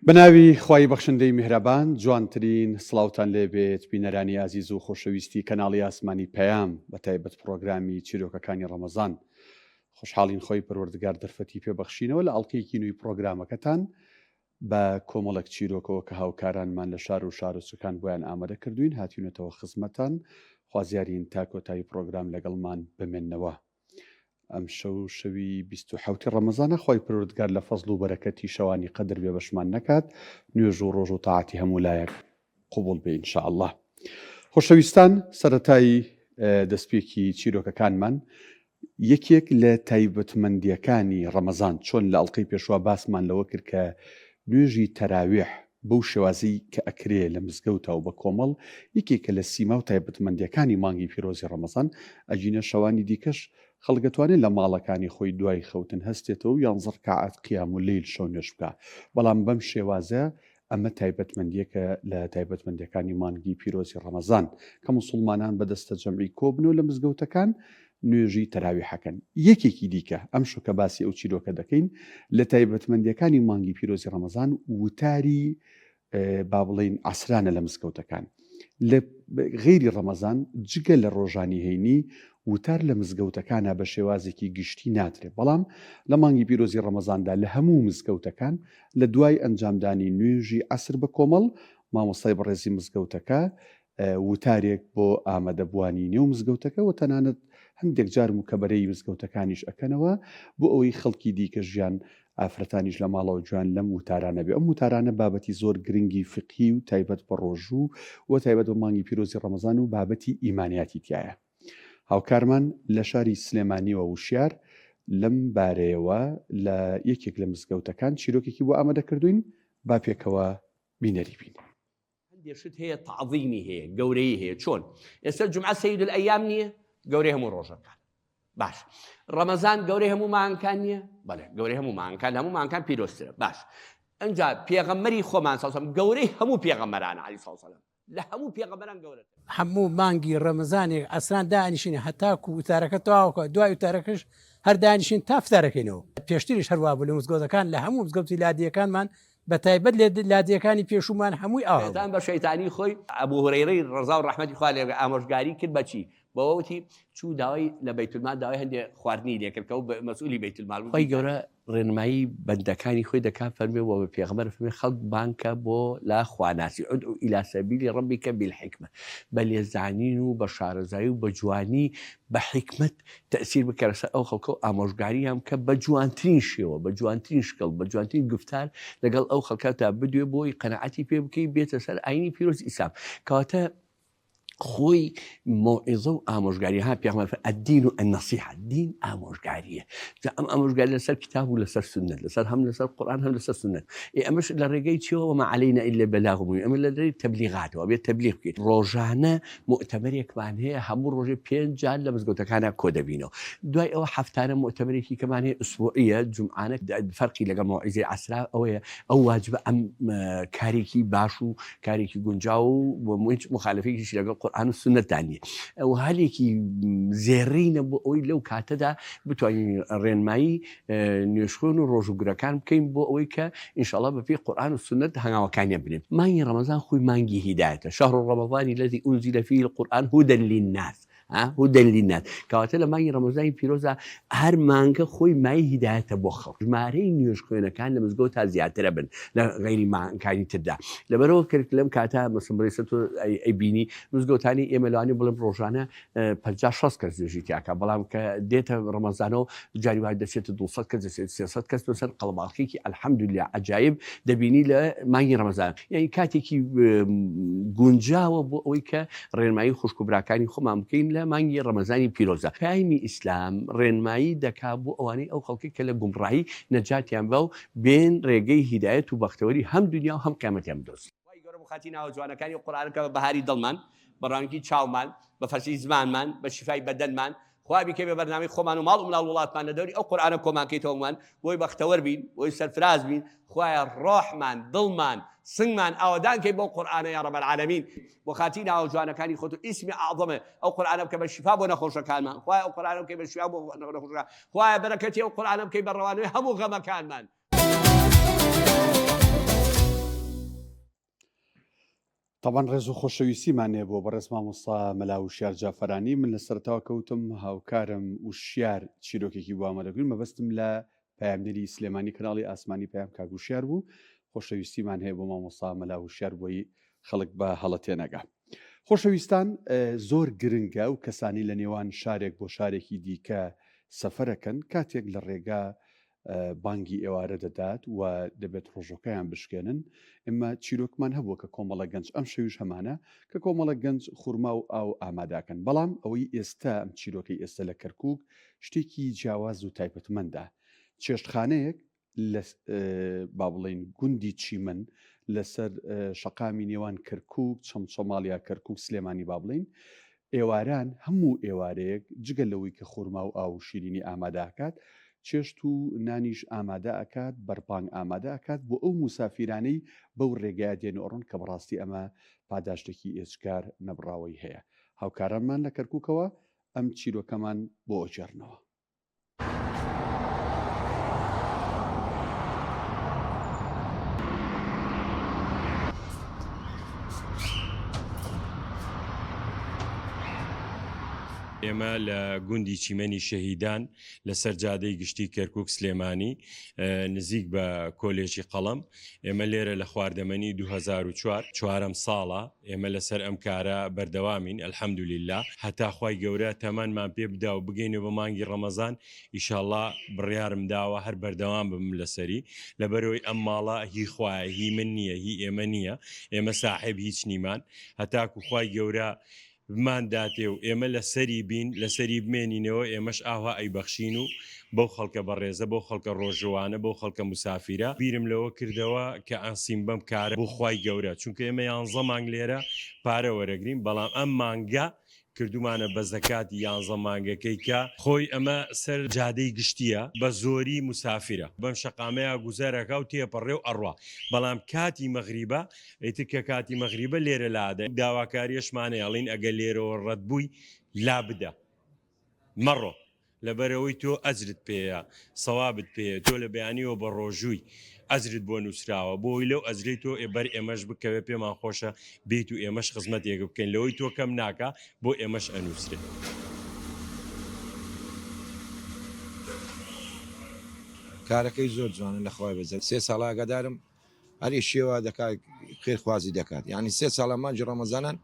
بەناوی خوای بەخشندەی میهرەبان جوانترین سڵاوتان لێ بێت بینەرانی ئازیز و خۆشەویستی کەناڵی ئاسمانی پەیام بە تایبەت پڕۆگرامی چیرۆکەکانی ڕەمەزان خۆشحاڵین خوای پەروەردگار دەرفەتی پێ بەخشینەوە لە ئەڵقەیەکی نوێی پڕۆگرامەکەتان بە کۆمەڵێک چیرۆکەوە کە هاوکارانمان لە شار و شارۆچکەکان بۆیان ئامادە کردوین هاتوینەتەوە خزمەتان خوازیارین تا کۆتایی پڕۆگرام لەگەڵمان بمێننەوە. ئەمشەو شەوی 27 ڕەمەزانە خوای پەروەردگار لە فەزڵ و بەرەکەتی شەوانی قەدر بێبەشمان نەکات نوێژ و ڕۆژ و تاعەتی هەموو لایەک قبوڵ بێ ان شاء اللە. خۆشەویستان سەرەتای دەستپێکی چیرۆکەکانمان یەکێک لە تایبەتمەندیەکانی ڕەمەزان چۆن لە ئەڵلقەی پێشوا باسمان لەوە کرد کە نوێژی تەراویح بەو شێوازەی کە ئەکرێ لە مزگەوتا و بە کۆمەڵ یەکێکە لە سیما و تایبەتمەندیەکانی مانگی پیرۆزی ڕەمەزان، ئەگینە شەوانی دیکەش خەڵک ئەتوانێ لە ماڵەکانی خۆی دوای خەوتن هەستێتەوە و یانزە ڕکاعەت قیام و لەیل شەو نوێژ بکا بەڵام بەم شێوازە ئەمە تایبەتمەندیەکە لە تایبەتمەندیەکانی مانگی پیرۆزی ڕەمەزان کە موسوڵمانان بە دەستەجەمعی کۆبنەوە لە مزگەوتەکان نوێژی تەراویحەکەن. یەکێکی دیکە، ئەمشۆ کە باسی ئەو چیرۆکە دەکەین، لە تایبەتمەندییەکانی مانگی پیرۆزی ڕەمەزان وتاری با بڵێین عەسرانە لە مزگەوتەکان. لە غەیری ڕەمەزان جگە لە ڕۆژانی هەینی وتار لە مزگەوتەکانا بە شێوازێکی گشتی نادرێ، بەڵام لە مانگی پیرۆزی ڕەمەزاندا لە هەموو مزگەوتەکان لە دوای ئەنجامدانی نوێژی عەسر بە کۆمەڵ مامۆستای بەڕێزی مزگەوتەکە وتارێک بۆ ئامادەبووانی نێو مزگەوتەکە و تەنانەت هەندێک جار موکەبەرەی مزگەوتەکانیش ئەکەنەوە بۆ ئەوەی خەڵکی دیکە ژیان ئافرەتانیش لە ماڵەوە گوێیان لەم وتارانە بێ. ئەم وتارانە بابەتی زۆر گرنگی فیقهی و تایبەت بە ڕۆژوو و تایبەت بە مانگی پیرۆزی ڕەمەزان و بابەتی ئیمانیاتی تیایە. هاوکارمان لە شاری سلێمانیوە وشیار لەم بارەیەوە لە یەکێک لە مزگەوتەکان چیرۆکێکی بۆ ئامادە کردووین با پێکەوە بینەری بین. هەندێ شت هەیە تەعظیمی هەیە گەورەی هەیە چۆن ئێستا جمعە سید الأیام نییە گەورەی هەموو ڕۆژەکان باش ڕەمەزان گەورەی هەموو مانگەکان نییە بەڵێ گەورەی هەموو مانگەکان لە هەموو مانگەکان پیرۆزترە باش ئەنجا پێغەمبەری خۆمان سەڵسەم گەورەی هەموو پێغەمبەرانە عەلی سەڵسەلم لە هەموو پێغەمبەران گەورەتر هەموو مانگی ڕەمەزانێک عەسران دانیشین هەتاکو وتارەکە تەواوکە دوای وتارەکەش هەر دانیشین تا فتارەکەینەوە پێشتریش هەروا بوو لە مزگەوتەکان لە هەموو مزگەوتی لادێیەکانمان بە تایبەت لە لادێکانی پێشوومان هەمووی ئاوا بوو. شەیتان بە شەیتانی خۆی ئەبو هورەیرەی ڕەزا و ڕەحمەتی خوا لێ بێ ئامۆژگاری کرد بە چی؟ بەوە وتی چوو داوای لە بەیتولمال داوای هەندێ خواردنی لێ کرد کە ئەو مەسئولی بەیتولمال بوو. خوای گەورە ڕێنمایی بەندەکانی خۆی دەکا فەرموێ وە بە پێغەمبەر فەرموێ خەڵک بانگ کە بۆ لا خواناسی ادع الی سبیل ربک بالحکمە بە لێزانین و بە شارەزایی و بە جوانی بە حیکمەت تەئسیر بکەرە سەر ئەو خەڵکە و ئامۆژگاریان بکە بە جوانترین شێوە، بە جوانترین شکڵ، بە جوانترین گوفتار لەگەڵ ئەو خەڵکە تا بدوێ بۆی قەناعەتی پێ بکەی بێتە سەر ئاینی پیرۆز ئیسلام. کەواتە خۆی مەوعیزە و ئامۆژگاری ها پێغەمبەر فەرمووی الدین النصیحە دین ئامۆژگاریە جا ئەم ئامۆژگاری لەسەر کتاب و لەسەر سوننەت لەسەر هەم لەسەر قورئان هەم لەسەر سوننەت ئێ ئەمەش لە ڕێگەی چیەوە وما علینا الا البلاغ المبین ئەمە لە ڕێی تەبلیغاتەوە بێت تەبلیغ بکەیت ڕۆژانە موئتەمەرێکمان هەیە هەموو ڕۆژێ پێنج جار لە مزگەوتەکانا کۆدەبینەوە دوای ئەوە هەفتانە موئتەمەرێکی کەمان هەیە ئوسبوعیە جومعانە فەرقی لەگەڵ مەوعیزەی عەسرا ئەوەیە ئەو واجبە ئەم کارێکی باش و کارێکی گونجاو و هیچ مخالفێکیش لەگەڵ قورئان و سوننەتدا نییە ئەو هەلێکی زێڕینە بۆ ئەوەی لەو کاتەدا بتوانین ڕێنمایی نوێژخوێن و ڕۆژووگرەکان بکەین بۆ ئەوەی کە ان شاء اللە بەپێی قورئان و سوننەت هەنگاوەکانیان بنێن. مانگی ڕەمەزان خۆی مانگی هیدایەتە، شهر رمضان الذی انزل فیه القرآن هدی للناس هدی للناس کەواتە لە مانگی ڕەمەزانی پیرۆزا هەر مانگە خۆی مای هیدایەتە بۆ خەڵک ژمارەی نوێژخوێنەکان لە مزگەوت تا زیاترە بن لە غەیری مانگەکانی تردا لەبەرەوە کرد لەم کاتە مەسەن بڵێ تۆ ئەیبینی مزگەوتانی ئێمە لەوانەیە بڵێم ڕۆژانە 50 60 کەس نوێژی تیاکە بەڵام کە دێتە ڕەمەزانەوە جاری وای دەچێتە 200 کەس دەچێت 300 کەس بەسەر قەڵەباڵخێکی الحمدلله عجایب دەبینی لە مانگی ڕەمەزان یعنی کاتێکی گونجاوە بۆ ئەوەی کە ڕێنمایی خوشک و براکانی خۆمان بکەین لە مانگی ڕەمەزانی پیرۆزە پایمی ئیسلام ڕێنمایی دەکا بۆ ئەوانەی ئەو خەڵکی کە لە گومڕایی نەجاتیان بە و بێن ڕێگەی هیدایەت و بەختەوەری هەم دنیا و هەم قیامەتیان بدۆزن. خوای گەورە بۆ خاتری ناوە جوانەکانی قورئان کە بە بەهاری دڵمان بە ڕەنگی چاومان، بە فەرشی زمانمان، بە شیفای بەدەنمان، خوا بیکەی بە بەرنامەی خۆمان و ماڵ و مناڵ وڵاتمان لە دەوری ئەو قورئانە کۆمان کەیتەوە مان بۆی بەختەوەر بین، بۆی سەرفراز بین، خوایە ڕۆحمان، دڵمان، سنگمان ئاوەدان کەی بەو قورئانە یا رب العالمین، بۆ خاتری ناوە جوانەکانی خۆت و ئیسمی ئەعظەمت ئەو قورئانە بکە بە شیفا بۆ نەخۆشەکانمان، خوایە ئەو قورئانە بکەی بە شیفا بۆ نەخۆشەکان، خوایە بەرەکەتی ئەو قورئانە بکەی بە ڕەوانەوەی هەموو غەمەکانمان. تەبعەن ڕێز و خۆشەویستیمان هەیە بۆ بەڕێز مامۆستا مەلا وشیار جافەرانی، من لە سەرەتاوە کە وتم هاوکارم وشیار چیرۆکێکی بۆ ئامادە کردین مەبەستم لە پەیامنێری سلێمانی کەناڵی ئاسمانی پەیام کاک وشیار بوو، خۆشەویستیمان هەیە بۆ مامۆستا مەلا وشیار بۆی خەڵک بە هەڵە تێنەگا. خۆشەویستان زۆر گرنگە و کەسانی لە نێوان شارێک بۆ شارێکی دیکە سەفەرەکەن کاتێک لە ڕێگا بانگی ئێوارە دەدات و دەبێت ڕۆژەکەیان بشکێنن ئمە چیرۆکمان هەبووە کە کۆمەڵە گەنج ئەم شەویش هەمانە کە کۆمەڵە گەنج خورما و ئاو ئاماداکەن بەڵام ئەوەی ئێستا ئەم چیرۆکەی ئێستا لە کەرکک شتێکی جیاواز و تایبەتمەندە چێشتخانەیەک لە با بڵین گوندی چیمەن لەسەر شەقامی نێوان کەرکک چەمچەماڵ یا کەرکک سلێمانی با بڵین ئێواران هەموو ئێوارەیەک جگە لەوەی کە خورما و ئاو و شیرینی ئامادە ئەکات، چێشت و نانیش ئامادە ئەکات، بەربانگ ئامادە ئەکات بۆ ئەو موسافیرانەی بەو رێگایە دێن و ئەڕۆن کە بەڕاستی ئەمە پاداشتێکی ئێجگار نەبڕاوەی هەیە. هاوکارانمان لە کەرکوکەوە ئەم چیرۆکەمان بۆ ئەگێڕنەوە. ئێمە لە گوندی چیمەنی شەهیدان لەسەر جادەی گشتی کەرکک سلێمانی نزیک بە کۆلێژی قەڵەم ئێمە لێرە لە خواردەمەنی 2004 چوارەم ساڵە ئێمە لەسەر ئەم کارە بەردەوامین الحمدللە هەتا خوای گەورە تەمەنمان پێ بدا و بگەینەوە بە مانگی ڕەمەزان ئیشەڵا بڕیارم داوە هەر بەردەوام بم لەسەری لەبەرئەوەی ئەم ماڵە هی خوایە هی من نییە هی ئێمە نییە ئێمە ساحێب هیچ نیمان هەتاکو خوای گەورە بمان داتێ و ئێمە لەسەری بین لەسەری بمێنینەوە ئێمەش ئاوا ئەیبەخشین و بەو خەڵکە بەڕێزە بەو خەڵکە ڕۆژووانە بەو خەڵکە موسافیرە بیرم لەوە کردەوە کە ئەسیم بەم کارە بۆ خوای گەورە چونکە ئێمە یانزە مانگ لێرە پارە وەرەگرین بەڵام ئەم مانگە کردومانە بە زەکاتی یانزە مانگەکەی کە خۆی ئەمە سەر جادەی گشتیە بە زۆری موسافیرە بەم شەقامەیا گوزەرەکا و تێپەڕێ و ئەڕوا بەڵام کاتی مەغریبە ئیتر کە کاتی مەغریبە لێرە لادە داواکاریەشمان هەیە ئەڵێین ئەگەر لێرەوە ڕەت بووی لابدە مەڕۆ لەبەرئەوەی تۆ ئەجرت پێیە سەوابت پێیە تۆ لە بەیانیەوە بە ڕۆژووی ئەجرت بۆ نووسراوە بۆی لەو ئەجرەی تۆ ئێ بەر ئێمەش بکەوێ پێمان خۆشە بیت و ئێمەش خزمەتێک بکەین لەوەی تۆ کەم ناکا بۆ ئێمەش ئەنووسرێ. کارەکەی زۆر جوانە لەخوای بەزەل سێ ساڵە ئاگادارم هەر ئیشی وا دەکات خێرخوازی دەکات یعنی سێ ساڵە مانگی ڕەمەزانان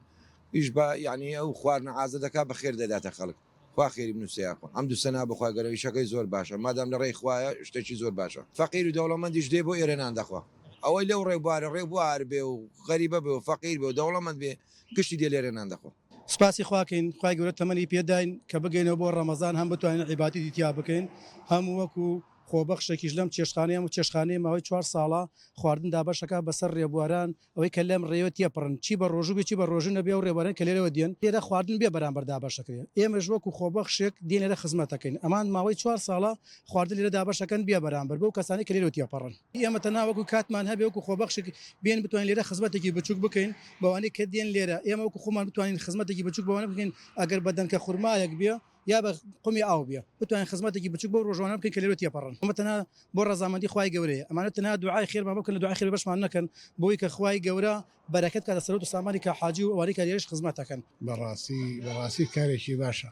ئیش بە یعنی ئەو خواردنە عازە دەکات بە خێر دەداتە خەڵک خوا خێری بنووسێ یاخوا ئەم دوو سەنا بخوا گەرە ئیشەکەی زۆر باشە مادام لە ڕێی خوایە شتێکی زۆر باشە فەقیر و دەوڵەمەندیش دێ بۆ ئێرە نان دەخوا ئەوەی لەو ڕێبوارە ڕێبوار بێ و غەریبە بێ و فەقیر بێ و دەوڵەمەند بێ گشتی دێ لێرە نان دەخوا. سوپاسی خوا کەین خوای گەورە تەمەنی پێداین کە بگەینەوە بۆ ڕەمەزان هەم بتوانین عیبادەتی تیا بکەین هەم وەکو خۆبەخشێکیش لەم چێشتخانەیە ئەم چێشتخانەیە ماوەی چوار ساڵە خواردن دابەشەکات بەسەر ڕێبواران ئەوەی کە لەم ڕێیەوە تێپەڕن چی بە ڕۆژوو بێ چی بە ڕۆژوو نەبێ ئەو ڕێبواران کە لێرەوە دێن لێرە خواردن بێ بەرامبەر دابەشەکرێ ئێمەش وەکو خۆبەخشێک دێین لێرە خزمەت ئەکەین ئەمان ماوەی چوار ساڵە خواردن لێرە دابەشەکەن بێ بەرامبەر بەو کەسانەی کە لێرەوە تێپەڕن. ئێمە تەنها وەکو کاتمان هەبێ وەکو خۆبەخشێک بێن بتوانین لێرە خزمەتێکی بچوک بکەین بەوانەی کە دێن لێرە ئێمە وەکو خۆمان بتوانین خزمەتێکی بچوک بەوانە بکەین ئەگەر بە دەنکە خورمایەک بێ یا بە قومی ئاو بێ بتوانین خزمەتێکی بچوک بەو ڕۆژوانە بکەین کە لێرە تێپەڕن. ئەمە تەنها بۆ ڕەزامەندی خوای گەورەیە. ئەمانە تەنها دوعای خێرمان بۆ بکەن لە دوعای خێر بەشمان نەکەن بۆی کە خوای گەورە بەرەکەت بکاتە سەروەت و سامانی کاک حاجی و ئەوانەی کە لێرەش خزمەت ئەکەن. بەڕاستی بەڕاستی کارێکی باشە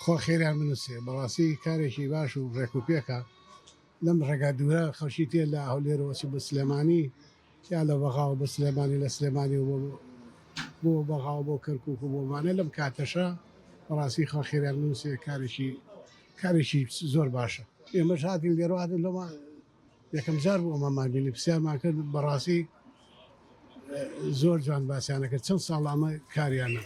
خوا خێریان بنوسێ بەڕاستی کارێکی باش و ڕێک و پێکە لەم ڕێگا دوورە خەڵکی تێ لە هەولێرەوە چی بۆ سلێمانی یا لە بەغاوە بۆ سلێمانی لە سلێمانی بۆ بۆ بەغاوە بۆ کەرکوک و بۆ مانە لەم کاتەشە بەڕاستی خوا خێریان بنوسێ کارێکی کارێکی زۆر باشە. ئێمەش هاتین لێرەوە هاتین لەما یەکەم جار بوو ئەمەمان بینی پرسیارمان کرد بەڕاستی زۆر جوان باسیانە کرد چەند ساڵ ئەمە کاریانە.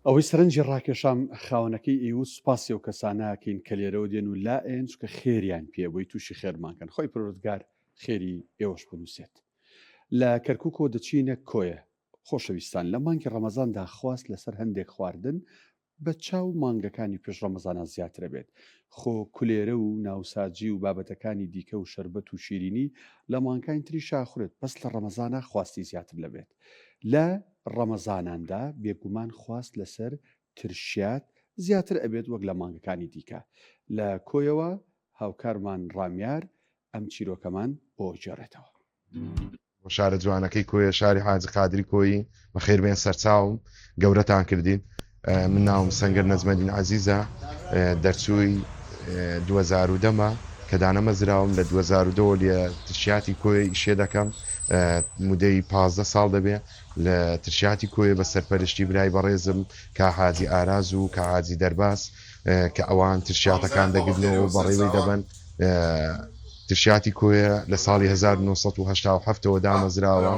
ئەوەی سەرنجی ڕاکێشام خاوەنەکەی ئیوت سوپاسی ئەو کەسانە ئەکەین کە لێرەوە دێن و لا ئێن چونکە خێریان پێ بۆی تووشی خێرمان کەن خۆی پەروەردگار خێری ئێوەش بنووسێت لە کەرکوکەوە دەچینە کۆیە خۆشەویستان لە مانگی ڕەمەزاندا خواست لەسەر هەندێک خواردن بە چاو مانگەکانی پێش ڕەمەزانا زیاترە بێت خۆ کولێرە و ناوساجی و بابەتەکانی دیکە و شەربەت و شیرینی لە مانگانی تریشا ئەخورێت بەس لە ڕەمەزانا خواستی زیاتر لەبێت. لە ڕەمەزاناندا بێگومان خواست لەسەر ترشیات زیاتر ئەبێت وەک لە مانگەکانی دیکە. لە کۆیەوە هاوکارمان ڕامیار ئەم چیرۆکەمان بۆ گێڕێتەوە. بۆ شارە جوانەکەی کۆیە شاری حاجی قادری کۆیی بەخێر بێن سەرچاوم گەورەتان کردین من ناوم سەنگەر نەجمەدین عەزیزە دەرچووی 2010 مە کە دانەمەزراوم لە 2010 وە لە ترشیاتی کۆیە ئیشێ دەکەم مودەی 15 ساڵ دەبێ لە ترشیاتی کۆیە بە سەرپەرشتی برای بەڕێزم کا حاجی ئاراز و کا حاجی دەرباز کە ئەوان ترشیاتەکان دەگرنەوە و بەڕێوەی دەبەن. ترشیاتی کۆیە لە ساڵی 1970 ەوە دامەزراوە،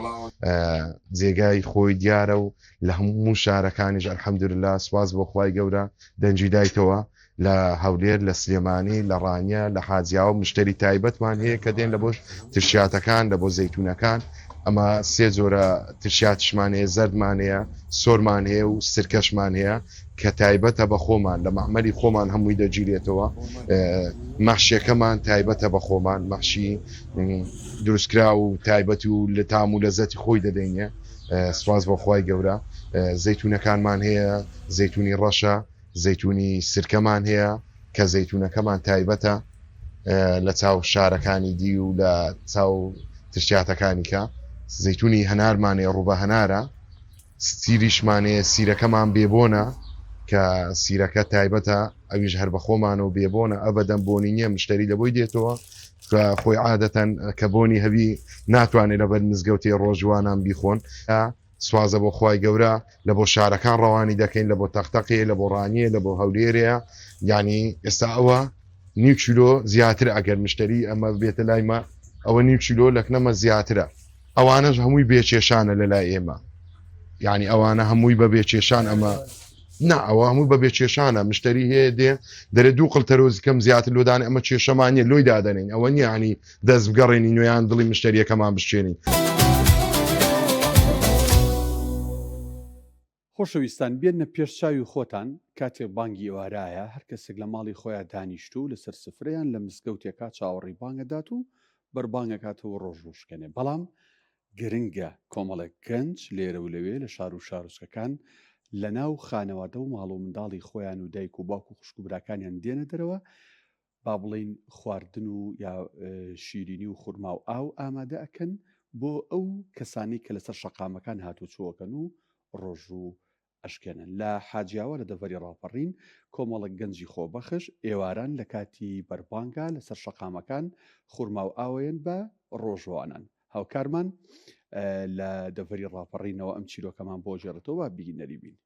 جێگای خۆی دیارە و لە هەموو شارەکانیش الحمدللە سوپاس بۆ خوای گەورە دەنگی دایتەوە لە هەولێر لە سلێمانی لە ڕانیە لە حاجیاوە مشتری تایبەتمان هەیە کە دێن لە بۆ ترشیاتەکان لە بۆ زەیتونەکان ئەمە سێ جۆرە ترشیاتیشمان هەیە زەردمان هەیە سۆرمان هەیە و سرکەشمان هەیە کە تایبەتە بە خۆمان لە مەعمەلی خۆمان هەمووی دەگیرێتەوە مەحشیەکەمان تایبەتە بە خۆمان مەحشی دروستکراو و تایبەت و لە تام و لەزەتی خۆی دەدەینێ سوپاس بۆ خوای گەورە زەیتونەکانمان هەیە زەیتونی ڕەشە زەیتونی سرکەمان هەیە کە زەیتونەکەمان تایبەتە لە چاو شارەکانی دی و لە چاو ترشیاتەکانی کە زەیتونی هەنارمان هەیە ڕووبە هەنارە سیریشمان هەیە سیرەکەمان بێبۆنە کە سیرەکە تایبەتە ئەویش هەر بەخۆمانە و بێبۆنە ئەبەدەن بۆنی نییە مشتری لە بۆی دێتەوە کە خۆی عادەتەن کە بۆنی هەبی ناتوانێت لەبەر مزگەوتێ ڕۆژوانان بیخۆن سوازە بۆ خوای گەورە لە بۆ شارەکان ڕەوانی دەکەین لە بۆ تەقتەقێ لە بۆ ڕانیە لە بۆ هەولێرەیە یعنی ئێستا ئەوە نیو کیلۆ زیاترە ئەگەر مشتری ئەمە بێتە لای مە ئەوە نیو کیلۆ لەکنەمە زیاترە ئەوانەش هەمووی بێکێشانە لە لای ئێمە یعنی ئەوانە هەمووی بە بێکێشان ئەمە نا ئەوە هەمووی بە بێکێشانە مشتری هەیە دێ دەرێ دوو قڵ تەرۆزی کەم زیاتر لۆدان ئەمە کێشەمان نیە لۆی دادەنین ئەوە نیە ینی دەست بگەڕێنین و یان دڵی مشتریەکەمان بشکێنین. خۆشەویستان بێننە پێش چاوی خۆتان کاتێک بانگی ئێوارایە هەر کەسێک لە ماڵی خۆیا دانیشتوو لەسەر سفرە یان لە مزگەوتێکا چاوەڕێی بانگ ئەدات و بەربانگ ئەکاتەوە ڕۆژ ڕووشکەنێ بەڵام گرنگە کۆمەڵێک گەنج لێرە و لەوێ لە شار و شارۆچکەکان لە ناو خانەوادە و ماڵ و منداڵی خۆیان و دایک و باوک و خوشک و براکانیان دێنە دەرەوە با بڵێین خواردن و یا شیرینی و خورما و ئاو ئامادە ئەکەن بۆ ئەو کەسانەی کە لەسەر شەقامەکان هاتوچۆکەن و ڕۆژوو ئەشکێنن. لە حاجیاوە لە دەڤەری ڕاپەڕین کۆمەڵێک گەنجی خۆبەخش ئێواران لە کاتی بەربانگا لەسەر شەقامەکان خورما و ئاوەیەن بە ڕۆژووانان. هاوکارمان لە دەڤەری ڕاپەڕینەوە ئەم چیرۆکەمان بۆ گێڕێتەوە با بینەری بین.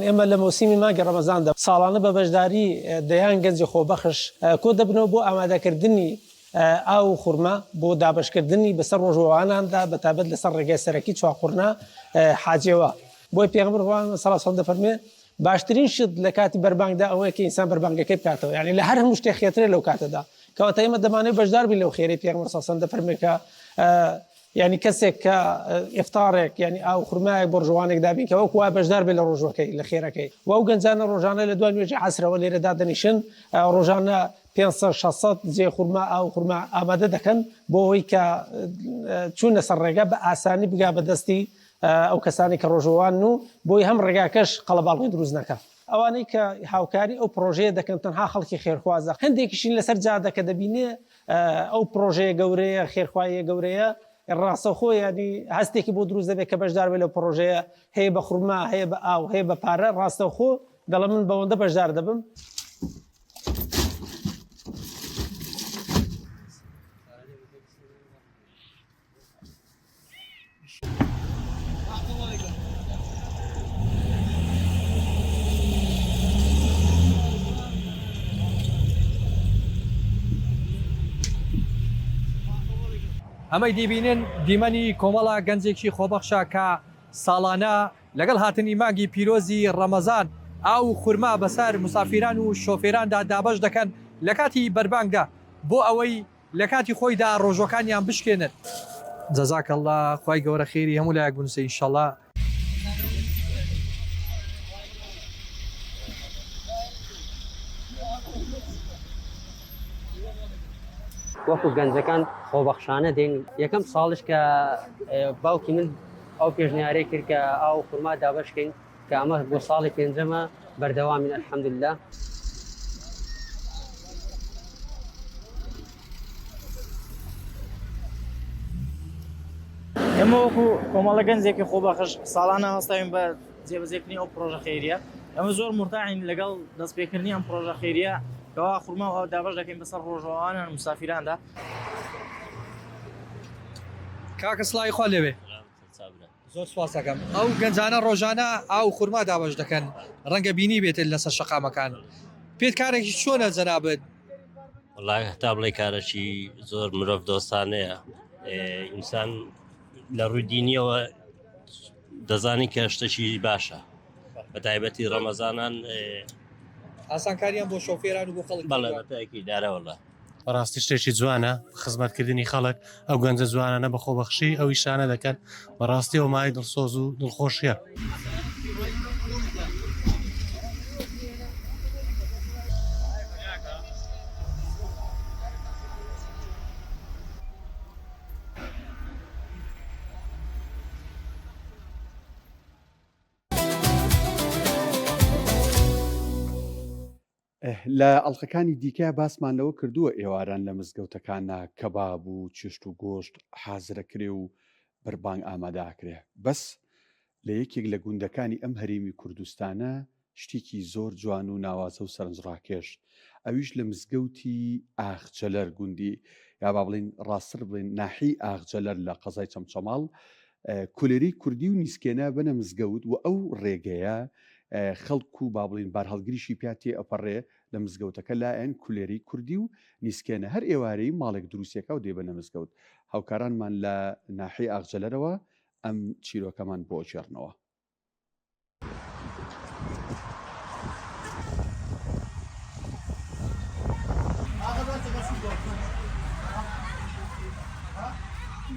ئێمە لە مەوسیمی مانگی ڕەمەزاندا ساڵانە بە بەشداری دەیان گەنجی خۆبەخش کۆدەبنەوە بۆ ئامادەکردنی ئاو و خورما بۆ دابەشکردنی بەسەر ڕۆژوواناندا بەتایبەت لەسەر ڕێگای سەرەکی چوارقوڕنە حاجیەوە. بۆیە پێغەمبەر خوا صلی اللە علیه و سلم دەفەرموێ باشترین شت لە کاتی بەربانگدا ئەوەیە کە ئینسان بەربانگەکەی بکاتەوە یعنی لە هەر هەموو شتێک خێرترە لەو کاتەدا کەواتە ئێمە دەمانەوێت بەشدار بین لەو خێرەی پێغەمبەر صلی اللە علیه و سلم دەفەرموێ کە یعنی کەسێک کە ئیفتارێک یعنی ئاو خورمایەک بۆ ڕۆژوانێک دابین کە وەکو وایە بەشدار بێت لە ڕۆژوەکەی لە خێرەکەی و ئەو گەنجانە ڕۆژانە لە دوای نوێژی عەسرەوە لێرە دادەنیشن ڕۆژانە 500 600 جێ خورما ئاو خورما ئامادە دەکەن بۆ ئەوەی کە چوونە سەر ڕێگا بە ئاسانی بگا بە دەستی ئەو کەسانەی کە ڕۆژووانن و بۆی هەم ڕێگاکەش قەڵەباڵغی دروست نەکا. ئەوانەی کە هاوکاری ئەو پڕۆژەیە دەکەن تەنها خەڵکی خێرخوازە، هەندێکیشین لەسەر جادە کە دەبینێ ئەو پڕۆژەیە گەورەیە، خێرخواییە گەورەیە، ڕاستەوخۆ یانی هەستێکی بۆ دروست دەبێت کە بەشدار بێت لەو پڕۆژەیە، هەیە بە خورما، هەیە بە ئاو، هەیە بە پارە، ڕاستەوخۆ دەڵێ من بەوەندە بەشدار دەبم. ئەمەی دیبینن دیمەنی کۆمەڵە گەنجێکی خۆبەخشە کە ساڵانە لەگەڵ هاتنی مانگی پیرۆزی ڕەمەزان ئاو و خورما بەسەر مسافیران و شۆفێراندا دابەش دەکەن لە کاتی بەربانگدا بۆ ئەوەی لە کاتی خۆیدا ڕۆژوەکانیان بشکێنن. جزاک اللە خوای گەورە خێری هەموو لایەک بنوسێ انشاللە. وەکو گەنجەکان خۆبەخشانە دێن یەکەم ساڵش کە باوکی من ئەو پێشنیارەی کرد کە ئاو خورما دابەشکەین کە ئەمە بۆ ساڵی پێنجەمە بەردەوامین الحمدللە. ئێمە وەکو کۆمەڵە گەنجێکی خۆبەخش ساڵانە هەستاوین بە جێبەجێکردنی ئەو پڕۆژە خەیریە ئەمە زۆر مرتاحین لەگەڵ دەستپێکردنی ئەم پڕۆژە خەیریە کەوا خورما و ئاو دابەش دەکەین بەسەر ڕۆژەوانان و مسافیراندا. کاکە سڵاوی خوا لێبێ زۆر سوپاس دەکەم ئەو گەنجانە ڕۆژانە ئاو خورما دابەش دەکەن ڕەنگە بینی بێتت لەسەر شەقامەکان پێت کارێکی چۆنە جەنابت؟ وڵای هەتا بڵێ کارەکی زۆر مرۆڤ دۆستانەیە ئینسان لە ڕووی دینیەوە دەزانی کە شتەکی باشە بە تایبەتی ڕەمەزانان ئاسانکاریان بۆ شۆفێران و بۆ خەڵک بەڵێ بەتاکی دارە وەڵا بەڕاستی شتێکی جوانە خزمەتکردنی خەڵک ئەو گەنجە جوانانە بە خۆبەخشی ئەو ئیشانە دەکەن بەڕاستی ئەو مای دڵسۆز و دڵخۆشیە. لە ئەڵلقەکانی دیکە باسمان لەوە کردووە ئێواران لە مزگەوتەکانە کەباب و چێشت و گۆشت حازرەکرێ و بەربانگ ئامادەکرێ بەس لە یەکێک لە گوندەکانی ئەم هەرێمی کوردستانە شتێکی زۆر جوان و ناوازە و سەرنجڕاکێش ئەویش لە مزگەوتی ئاخجەلەر گوندی یا با بڵین ڕاستتر بڵین ناحی ئاخجەلەر لە قەزای چەمچەماڵ کولێری کوردی و نیسکێنە بنە مزگەوت و ئەو ڕێگەیە خەڵک و با بڵین بارهەڵگریشی پیا تێ ئەپەڕێ لە مزگەوتەکە لایەن کولێری کوردی و نیسکێنە هەر ئێوارەی ماڵێک دروستێکا و دەیبەنە مزگەوت هاوکارانمان لە ناحی ئاغجەلەرەوە ئەم چیرۆکەمان بۆ ئەگێڕنەوە.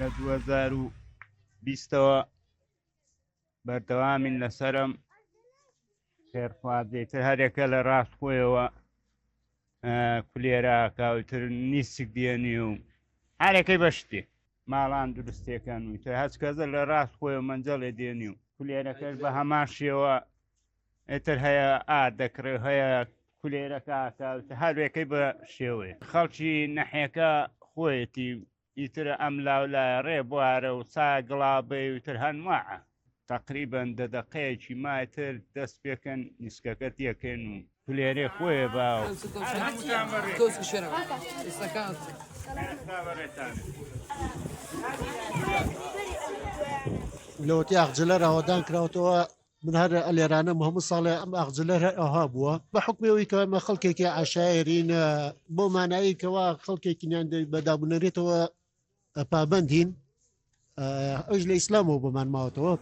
لە 2020ەوە بەردەوامین لەسەرم خێرخوازی تر هەرێکە لە ڕاست خۆیەوە کولێراکە و تر نیسک دێنی و هەرەکەی بە شتێ ماڵان دروستێکەن و تر هەچ کەسە لە ڕاست خۆی و مەنجەڵێ دێنی و کولێرەکەش بە هەمان شێوە ئێتر هەیە ئار دەکڕێ هەیە کولێرەکە هەرێکەی بە شێوەیە خەڵکی نەحیەکە خۆیەتی ئیتر ئەم لاو لایە ڕێ بوارە و سا گڵابەی و تر هەنواعە. تەقریبەن دە دەقەیەکی مایە تر دەست پێکەن نیسکەکە تێکەن و کولێرێ خۆیە با و. لەوەتی ئاغجەلەر ئاوەدان کراوەتەوە من هەر ئەلێرانەم هەموو ساڵێ ئەم ئاغجلەر هەر ئەوها بووە بە حکمی ئەوەی کە ئێمە خەڵکێکی عەشایەرین بۆ مانایی کەوا خەڵکێکینیان بە دابونەرێتەوە پابندین ئەوش لە ئیسلامەوە بۆمان ماوەتەوە.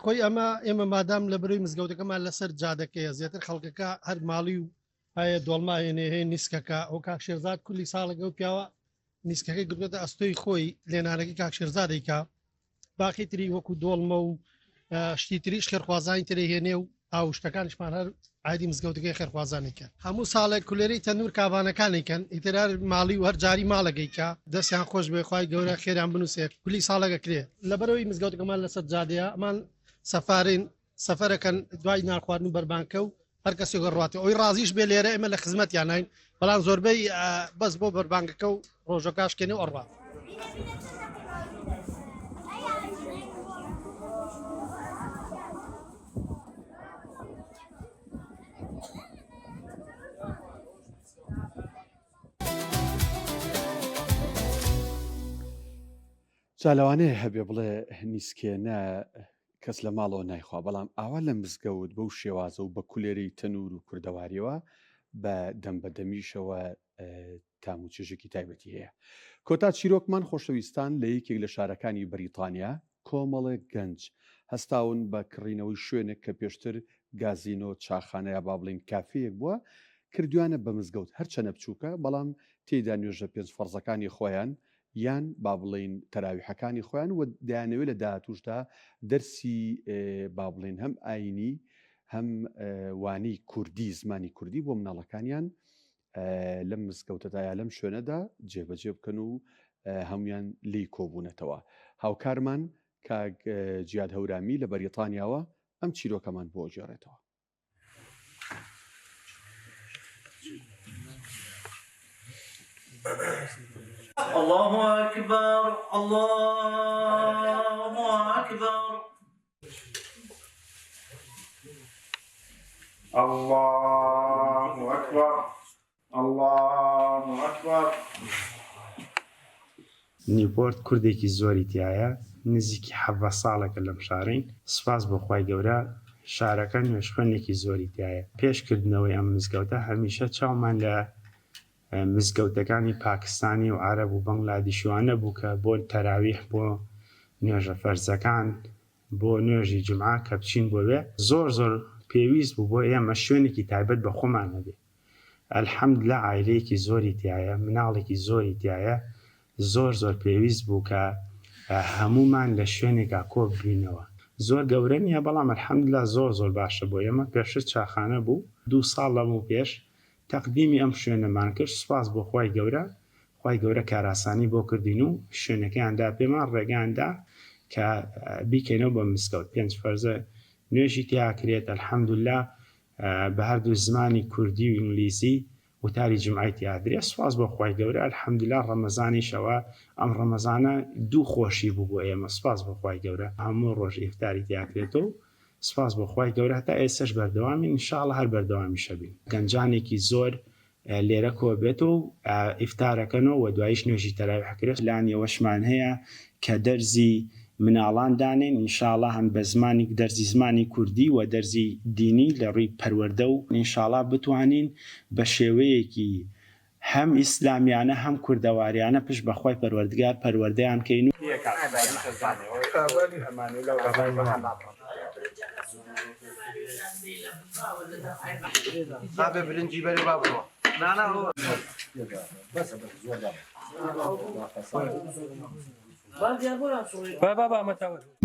خۆی ئەمە ئێمە مادام لە بەرەی مزگەوتەکەمان لەسەر جادەکەیە زیاتر خەڵکەکە هەر ماڵی و هەیە دۆڵما هێنێ هەیە نیسکەکە ئەو کاک شێرزاد کولی ساڵێک ئەو پیاوە نیسکەکەی گرتووەتە ئەستۆی خۆی لێنانەکەی کاک شێرزادەی کا باقی تری وەکو دۆڵمە و شتی تریش خێرخوازانی تری هێنێ و ئاو شتەکانیشمان هەر عادی مزگەوتەکەی خێرخوازانی کە هەموو ساڵێک کولێری تەنور کابانەکانی کەن ئیتر هەر ماڵی و هەر جاری ماڵەکەی کە دەستیان خۆش بێ خوای گەورە خێریان بنووسێت کولی ساڵێک ئەکرێ لەبەرەوەی مزگەوتەکەمان لەسەر جادەیە ئەمان سەفارین سەفەرەکەن دوای نانخواردن و بەربانکە و هەر کەسێک ڕاتێ ئەوی ڕازیش بێ لێرە ئێمە لە خزمەتیان ناین بەڵام زۆربەی بەس بۆ بەربانگەکە و ڕۆژەکاشکێنێ و ئەڕات. جا لەوانەیە هەبێ بڵێ نیسکێنە کەس لە ماڵەوە نایخوا بەڵام ئاوا لە مزگەوت بەو شێوازە و بە کولێرەی تەنور و کوردەواریەوە بە دەم بە دەمیشەوە تام و چێژێکی تایبەتی هەیە. کۆتا چیرۆکمان خۆشەویستان لە یەکێک لە شارەکانی بەریتانیا کۆمەڵێک گەنج هەستاون بە کڕینەوەی شوێنێک کە پێشتر گازینۆ، چاخانە یا با بڵێین کافێیەک بووە، کردویانە بە مزگەوت هەرچەنە بچووکە بەڵام تێیدا نوێژە پێنج فەرزەکانی خۆیان یان با بڵێین تەراویحەکانی خۆیان و دەیانەوێت لە داهاتووشدا دەرسی با بڵێین هەم ئاینی. هەم وانەی کوردی زمانی کوردی بۆ مناڵەکانیان لەم مزگەوتەدا یا لەم شوێنەدا جێبەجێ بکەن و هەمویان لی کۆبوونەتەوە. هاوکارمان کاک جیاد هەورامی لە بەریتانیاوە ئەم چیرۆکەمان بۆ گێڕێتەوە. الله أكبر الله أكبر الله أكبر الله أكبر نیوپۆرت کوردێکی زۆری تیایە نزیکی حەڤە ساڵێکە لەم شارەین سوپاس بۆ خوای گەورە شارەکە نوێژخوێنێکی زۆری تیایە پێش کردنەوەی ئەم مزگەوتە هەمیشە چاومان لە مزگەوتەکانی پاکستانی و عەرەب و بەنگلادیشیوانە بوو کە بۆ تەراویح بۆ نوێژە فەرزەکان بۆ نوێژی جومعە کە بچین بۆ وێ زۆر زۆر پێویست بوو بۆ ئێمە شوێنێکی تایبەت بە خۆمان هەبێ الحمدللە عایلەیەکی زۆری تیایە مناڵێکی زۆری تیایە زۆر زۆر پێویست بوو کە هەموومان لە شوێنێکا کۆ ببینەوە زۆر گەورە نیە بەڵام الحمدللە زۆر زۆر باشە بۆ ئێمە پێشتر چاخانە بوو دوو ساڵ لەمەو پێش تەقدیمی ئەم شوێنەمان کرد سوپاس بۆ خوای گەورە خوای گەورە کارئاسانی بۆ کردین و شوێنەکەیان دا پێمان ڕێگەیان دا کە بیکەینەوە بە مزگەوت پێنج فەرزە نوێژی تیا کرێت الحمدللە بە هەردوو زمانی کوردی و ئینگلیزی وتاری جومعەی تیا درێ سوپاس بۆ خوای گەورە الحمدللە ڕەمەزانیش ئەوە ئەم ڕەمەزانە دوو خۆشی بوو بۆ ئێمە سوپاس بۆ خوای گەورە هەموو ڕۆژ ئیفتاری تیا کرێتەوە سوپاس بۆ خوای گەورە هەتا ئێستەش بەردەوامین ان شاء اللە هەر بەردەوامیشە بین گەنجانێکی زۆر لێرە کۆبێتەوە و ئیفتارەکەنەوە و دواییش نوێژی تەراویح کرێت. پلانی ئەوەشمان هەیە کە دەرزی مناڵان دانێین ان شاء اللە هەم بە زمانی دەرزی زمانی کوردی و دەرزی دینی لە ڕووی پەروەردە و ان شاء اللە بتوانین بە شێوەیەکی هەم ئیسلامیانە هەم کوردەواریانە پشت بە خوای پەروەردگار پەروەردەیان کەین و.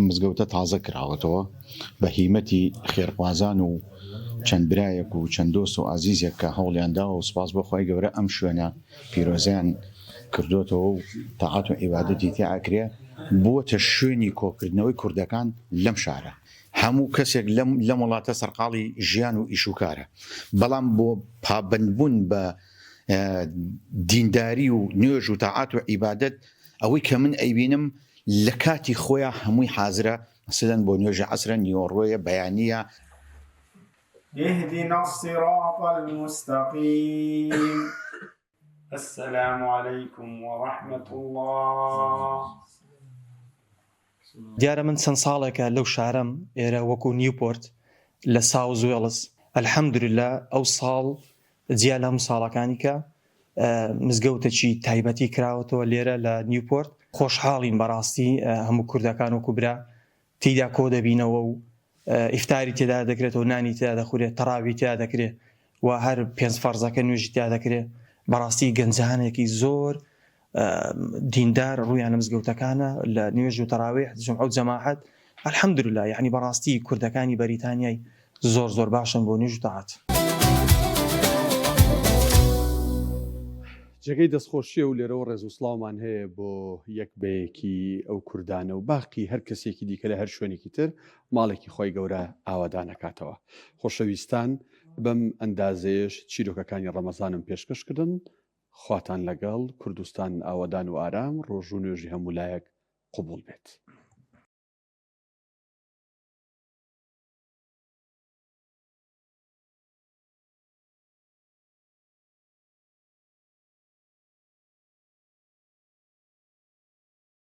مزگەوتە تازە کراوەتەوە بە هیمەتی خێرخوازان و چەند برایەک و چەند دۆست و ئازیزێک کە هەوڵیان داوە و سوپاس بۆ خوای گەورە ئەم شوێنە پیرۆزەیان کردۆتەوە و تاعەت و عیبادەتی تیا ئەکرێ بووەتە شوێنی کۆکردنەوەی کوردەکان لەم شارە هەموو کەسێک لەم لەم وڵاتە سەرقاڵی ژیان و ئیش و کارە بەڵام بۆ پابەندبوون بە دینداری و نوێژ و تاعات و عیبادەت ئەوەی کە من ئەیبینم لە کاتی خۆیا هەمووی حازرە مەسەلەن بۆ نوێژی عەسرە نیوەڕۆیە بەیانیە. اهدنا الصراط المستقیم السلام علیکم ورحمة اللە. دیارە من چەند ساڵێکە لەو شارەم ئێرە وەکو نیوپۆرت لە ساوز وێڵز الحمدللە ئەو ساڵ جیا لە هەموو ساڵەکانی کە مزگەوتەکی تایبەتی کراوەتەوە لێرە لە نیوپۆرت خۆشحاڵین بەڕاستی هەموو کوردەکان وەکو برا تێیدا کۆ دەبینەوە و ئیفتاری تێدا دەکرێتەوە نانی تێدا دەخورێت تەڕاوی تێدا دەکرێت و هەر پێنج فەرزەکە نوێژی تیا دەکرێت بەڕاستی گەنجانێکی زۆر دیندار ڕوویان لە مزگەوتەکانە لە نوێژ و تەراویح جومعە و جەماعەت الحمدللە یعنی بەڕاستی کوردەکانی بەریتانیای زۆر زۆر باشن بۆ نوێژ و تاعەت. جێگەی دەستخۆشیە و لێرەوە ڕێز و سڵاومان هەیە بۆ یەک بەیەکی ئەو کوردانە و باقی هەر کەسێکی دیکە لە هەر شوێنێکی تر ماڵێکی خۆی گەورە ئاوادانەکاتەوە خۆشەویستان بەم ئەندازەیەش چیرۆکەکانی ڕەمەزانم پێشکەش کردن خواتان لەگەڵ، کوردستان ئاوەدان و ئارام، ڕۆژ و نوێژی هەموو لایەک قبوڵ بێت.